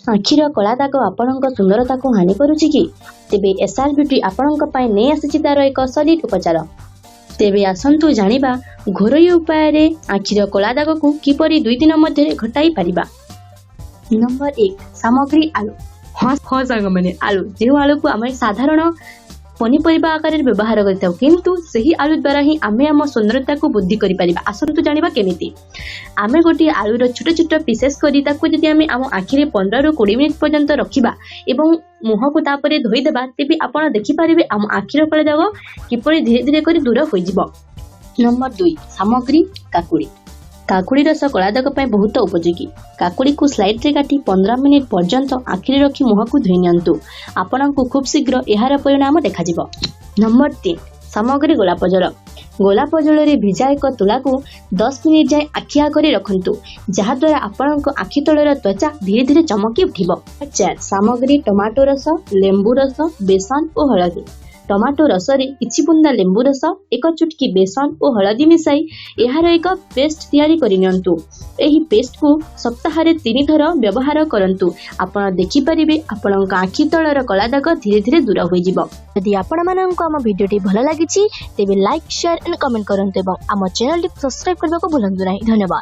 ଆଖିର କଳା ଦାଗ ଆପଣଙ୍କ ସୁନ୍ଦରତାକୁ ହାନି କରୁଛି କି? ତେବେ ଏସ୍ଆର୍ ବ୍ୟୁଟି ଆପଣଙ୍କ ପାଇଁ ନେଇ ଆସିଛି ତାର ଏକ ସଲିଡ୍ ଉପଚାର। ତେବେ ଆସନ୍ତୁ ଜାଣିବା, ଘରୋଇ ଉପାୟରେ ଆଖିର କଳା ଦାଗକୁ କିପରି 2 ଦିନ ମଧ୍ୟରେ ଘଟାଇ ପାରିବା। ନମ୍ବର 1, ସାମଗ୍ରୀ ଆଳୁ। ହଁ ସାଙ୍ଗମାନେ, ଆଳୁ। ଯେଉଁ ଆଳୁକୁ ଆମେ ସାଧାରଣ ପନିପରିବା ଆକାରରେ ବ୍ୟବହାର କରିଥାଉ, କିନ୍ତୁ ସେହି ଆଳୁ ଦ୍ୱାରା ହିଁ ଆମେ ଆମ ସୁନ୍ଦରତାକୁ ବୃଦ୍ଧି କରିପାରିବା। ଆସନ୍ତୁ ଜାଣିବା କେମିତି। ଆମେ ଗୋଟିଏ ଆଳୁର ଛୋଟ ଛୋଟ ପିସେସ୍ କରି ତାକୁ ଯଦି ଆମେ ଆମ ଆଖିରେ 15ରୁ 20 ମିନିଟ୍ ପର୍ଯ୍ୟନ୍ତ ରଖିବା ଏବଂ ମୁହଁକୁ ତାପରେ ଧୋଇଦେବା, ତେବେ ଆପଣ ଦେଖିପାରିବେ ଆମ ଆଖିର କଳା ଦାଗ କିପରି ଧୀରେ ଧୀରେ କରି ଦୂର ହୋଇଯିବ। ନମ୍ବର 2, ସାମଗ୍ରୀ କାକୁଡ଼ି। କାକୁଡ଼ି ରସ କଳା ଦାଗ ପାଇଁ ବହୁତ ଉପଯୋଗୀ। କାକୁଡ଼ିକୁ ସ୍ଲାଇସ୍ରେ କାଟି 15 ମିନିଟ୍ ପର୍ଯ୍ୟନ୍ତ ଆଖିରେ ରଖି ମୁହଁକୁ ଧୋଇ ନିଅନ୍ତୁ। ଆପଣଙ୍କୁ ଖୁବ୍ ଶୀଘ୍ର ଏହାର ପରିଣାମ ଦେଖାଯିବ। ନମ୍ବର 3, ସାମଗ୍ରୀ ଗୋଲାପ ଜଳ। ଗୋଲାପ ଜଳରେ ଭିଜା ଏକ ତୁଳାକୁ 10 ମିନିଟ୍ ଯାଏଁ ଆଖି ଆଗରେ ରଖନ୍ତୁ, ଯାହାଦ୍ୱାରା ଆପଣଙ୍କ ଆଖି ତଳର ତ୍ୱଚା ଧୀରେ ଧୀରେ ଚମକି ଉଠିବ। 4, ସାମଗ୍ରୀ ଟମାଟୋ ରସ, ଲେମ୍ବୁ ରସ, ବେସନ ଓ ହଳଦୀ। ଟମାଟୋ ରସରେ କିଛି ବୁନ୍ଦା ଲେମ୍ବୁ ରସ, ଏକ ଚୁଟକି ବେସନ ଓ ହଳଦୀ ମିଶାଇ ଏହାର ଏକ ପେଷ୍ଟ ତିଆରି କରିନିଅନ୍ତୁ। ଏହି ପେଷ୍ଟକୁ ସପ୍ତାହରେ ତିନି ଥର ବ୍ୟବହାର କରନ୍ତୁ। ଆପଣ ଦେଖିପାରିବେ, ଆପଣଙ୍କ ଆଖି ତଳର କଳା ଦାଗ ଧୀରେ ଧୀରେ ଦୂର ହୋଇଯିବ। ଯଦି ଆପଣମାନଙ୍କୁ ଆମ ଭିଡ଼ିଓଟି ଭଲ ଲାଗିଛି, ତେବେ ଲାଇକ୍, ସେୟାର ଆଣ୍ଡ କମେଣ୍ଟ କରନ୍ତୁ ଏବଂ ଆମ ଚ୍ୟାନେଲଟିକୁ ସବସ୍କ୍ରାଇବ୍ କରିବାକୁ ଭୁଲନ୍ତୁ ନାହିଁ। ଧନ୍ୟବାଦ।